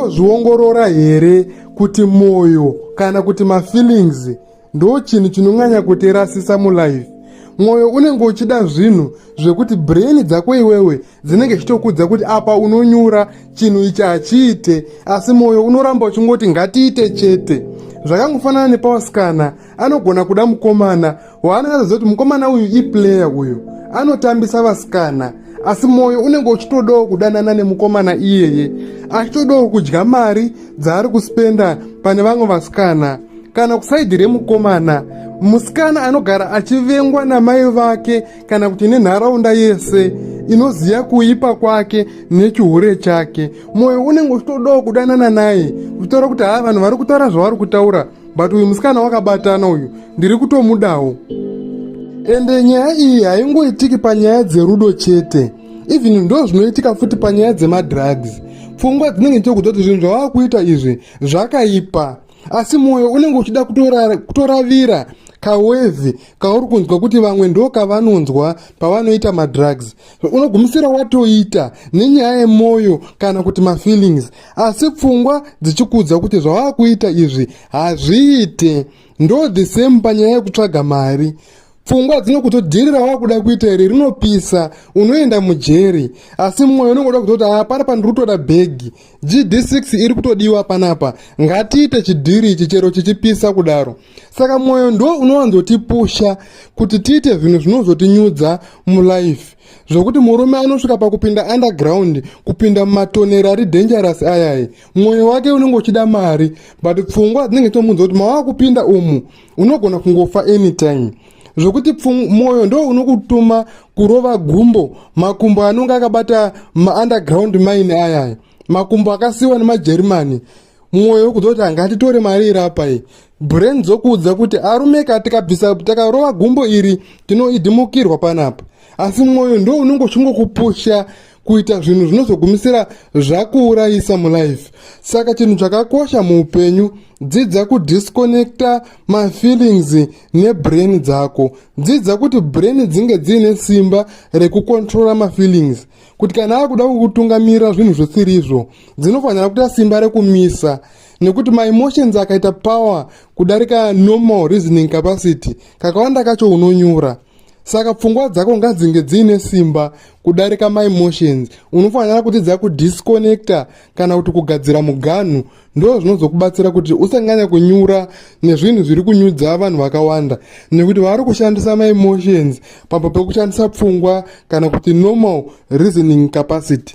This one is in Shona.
Wakambozviongorora here kuti mwoyo kana kuti mafeelings ndo chinhu chinonyanya kutirasisa mulife? Mwoyo unenge uchida zvinhu zvekuti brain dzako iwewe dzinenge chichitokudza kuti apa unonyura, chinhu ichi hachiite, asi mwoyo unoramba uchingoti ngatiite chete. Zvakangofanana nepawasikana anogona kuda mukomana waanonyatsoziva kuti mukomana uyu iplayer, uyu anotambisa vasikana, asi mwoyo unenge uchitodawo kudanana nemukomana iyeye, achitodawo kudya mari dzaari kuspenda pane vamwe vasikana. Kana kuside remukomana, musikana anogara achivengwa namai vake kana kuti nenharaunda yese inoziva kuipa kwake nechihure chake, mwoyo unenge uchitodawo kudanana naye, uchitaura kuti haa, vanhu vari kutaura zvavari kutaura, but uyu musikana wakabatana uyu, ndiri kutomudawo. Ende nyaya iyi haingoitiki panyaya dzerudo chete, even ndo zvinoitika futi panyaya dzemadrugs. Pfungwa dzinenge dzichikuudza kuti zvinhu zvavava kuita izvi zvakaipa, asi mwoyo unenge uchida kutoravira kawevhi kauri kunzwa kuti vamwe ndo kavanonzwa pavanoita madrugs. Unogumisira watoita nenyaya yemwoyo kana kuti mafeelings, asi pfungwa dzichikuudza kuti zvavava kuita izvi hazviite. Ndo the same panyaya yekutsvaga mari. Pfungwa dzinokutodhirira wakuda kuita iri rinopisa, unoenda mujeri, asi mwoyo unongoda kutoti haa, panapa ndiri kutoda bhegi, GD6 iri kutodiwa panapa, ngatiite chidhiri ichi chero chichipisa kudaro. Saka mwoyo ndo unowanzotipusha kuti tiite zvinhu zvinozotinyudza mulife, zvokuti murume anosvika pakupinda underground, kupinda mumatonero ari dangerous ayai. Mwoyo wake unenge uchida mari, but pfungwa dzinenge dzitomuudza kuti mawava kupinda umu unogona kungofa anytime, zvokuti mwoyo ndo unokutuma kurova gumbo, makumbo anonge akabata maunderground mine ayaya, makumbo akasiyiwa nemajerimani. Mwoyo wekudza kuti hangatitore mari iri apa iyi, brain dzokuudza kuti arume ka, tikabvisa takarova gumbo iri tinoidhimukirwa panapa, asi mwoyo ndo unenge uchingokupusha kuita zvinhu zvinozogumisira zvakuurayisa mulife. Saka chinhu chakakosha muupenyu, dzidza kudisconnecta mafeelings nebrain dzako. Dzidza kuti brain dzinge dziine simba rekucontrola mafeelings, kuti kana akuda kukutungamirira zvinhu zvisirizvo, dzinofanira kuita simba rekumisa, nekuti maemotions akaita power kudarika normal reasoning capacity, kakawanda kacho unonyura. Saka pfungwa dzako ngadzinge dziine simba kudarika maemotions. Unofanira kudzidza kudisconnecta kana kuti kugadzira muganhu. Ndo zvinozokubatsira kuti usanganya kunyura nezvinhu zviri kunyudza vanhu vakawanda, nekuti vari kushandisa maemotions pambo pekushandisa pfungwa kana kuti normal reasoning capacity.